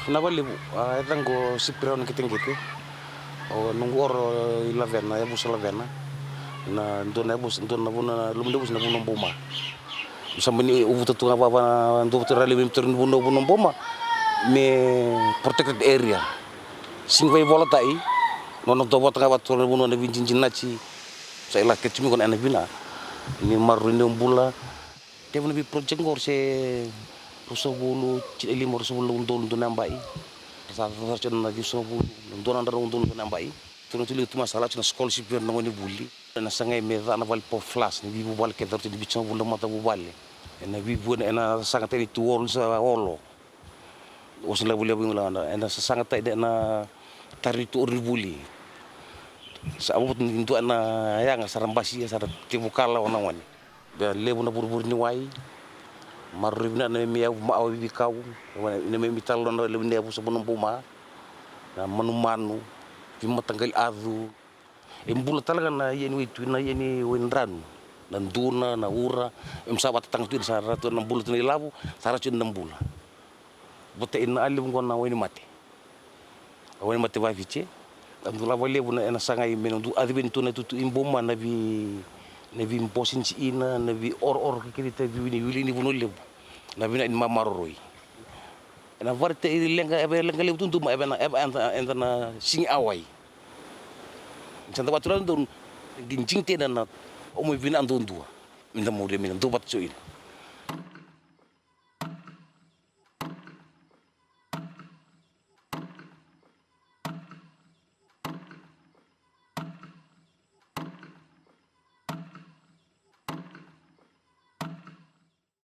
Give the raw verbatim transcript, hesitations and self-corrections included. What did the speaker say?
Na valevu, a, e caqo Sipirau na Qeteqete. O noqu oro i Lavena, yavusa Lavena. Na dua na yavusa, dua na vanua, loma ni yavusa na vanua Boma. Sa mani uvuta tu ga vava, dua vata ra levu me tori ni vanua, vanua Boma me protected area. Sigi vaivolatai, nona dua vata ga vata tora na vanua na vijinjinaji. Sa ila ke timi kona ena vina ni maroroi ni bula. Tevu na vei project qori se ruasagavulu, tini lima, ruasagavulu na udolu dua na yabai. Sa cacau tiko na ciwasagavulu, dua na drau udolu dua na yabai. Tukuna tu levu tu mai sa lako tiko na scholarship vei ira na gone vuli. Ena sagai me ca na vale po flush ni veivuvale kece, rauta ni vitusagavulu na matavuvale. Ena veivu ena sasagataki tu olo sa olo. Osi na vuli a veigauna ena sasagataki ena tara ni tu ori ni vuli. Sa votu ni dua ena yaga sa ra basia, sa ra tevu kalawa na gone. Bea levu na vurevure ni wai. Maroroi vinaka na memi yavu, maʻawa, veikau. Na memi talanoa na levu ni yavu sa vanua Boma. Na manumanu, veimataqali acu. E bula tale ga na ia ni waitui, na ia ni waidranu. Na duna, na ura. Em sa vatataga tu ina sa ra tu na bula tu na ilavo, sa ra tu na bula. Vata ina a levu qo na wainimate. A wainimate vavice. A dua lava levu na ena sagai me na dua a civeni tu na itutu i Boma na vei, na vei bosi ni siina, na vei orooro kekeri ta vei ni wili ni vanua levu. Na vina ni mamaroroi. Ena varita i leqa, eva e leqa levu tu duma, eva ena, eva eda, eda na sigi awai. Ni sa da vatu na donu, qi jigi tena na omo i vina a dodua. Meda muria, meda dua vata tiko ina.